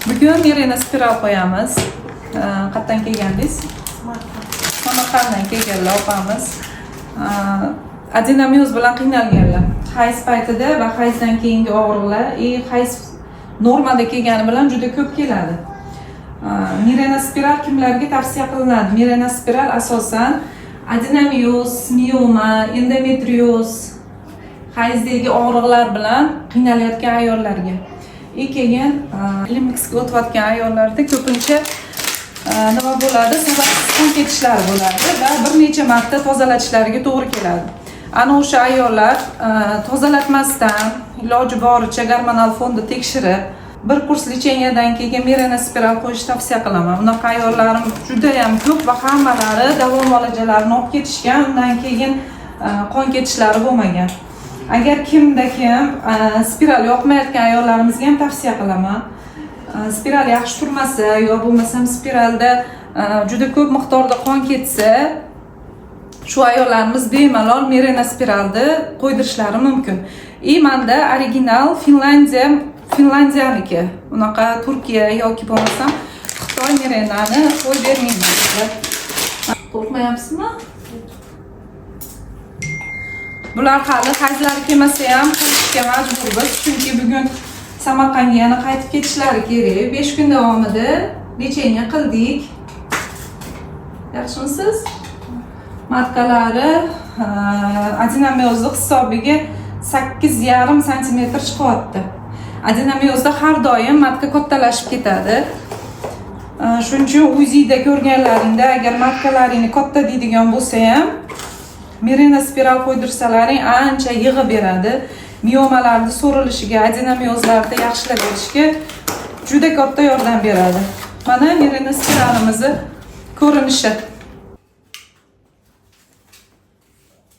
Bugun Mirena spiral qo'yamiz. Qayerdan kelgandingiz? Samarqanddan kelganlar opamiz. Adenomioz bilan qiynalganlar. Hayz paytida va hayzdan keyingi og'riqlar и hayz normada kelgani bilan juda ko'p keladi. Mirena spiral kimlarga tavsiya qilinadi? Mirena spiral asosan adenomioz, mioma, endometrioz, hayzdagi og'riqlar bilan qiynalayotgan ayollarga. И keyin klimaksga o'tayotgan ayollarda ko'pincha nima bo'ladi? Sababsiz qon ketishlar bo'ladi va bir necha marta tozalatishlariga to'g'ri keladi. Ana o'sha ayollar tozalatmasdan iloji boricha gormonal fonni tekshirib, bir kurs лечения dan keyin Mirena spiral qo'yishni tavsiya qilaman. Unaqa ayollarim juda ham ko'p va hammalari davo muolajalarini olib ketishgan, undan keyin qon ketishlari bo'lmagan. Agar kimda kim spiral yoqmayotgan ayollarimizga ham tavsiya qilaman. Spiral yaxshi turmasa yo bo'lmasam spiralda juda ko'p miqdorda qon ketsa, shu ayollarimiz bemalol Mirena spiralni qo'ydirishlari mumkin. И manda original Finlandiya, Finlandiyaniki. Unaqa Turkiya yoki bo'lmasam Xitoy Mirenani qo'yib bermayman. Qo'rqmayapsizmi? Bular hali hayzlari kelmasa ham qo'yishga majburmiz, chunki bugun Samarqandga yana qaytib ketishlari kerak. 5 kun davomida лечение qildik. Yaxshimisiz? Матка lari adenomiozni hisobiga 8,5 santimetr chiqyapti. Adenomiozda har doim матка kattalashib ketadi. Shuning uchun УЗИ da ko'rganlaringda agar матка laringni katta deydigan bo'lsa ham, Mirena spiral qo'ydirsalaring ancha yig'ib beradi. Miomalarni so'rilishiga, adenomiozlarni yaxshilab berishga juda katta yordam beradi. Mana Mirena spiralimizni ko'rinishi.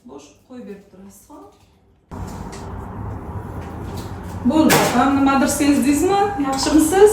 Bo'sh qo'yib berib turasiz, hop. Bo'ldi, opam, nimadir sezdingizmi? Yaxshimisiz?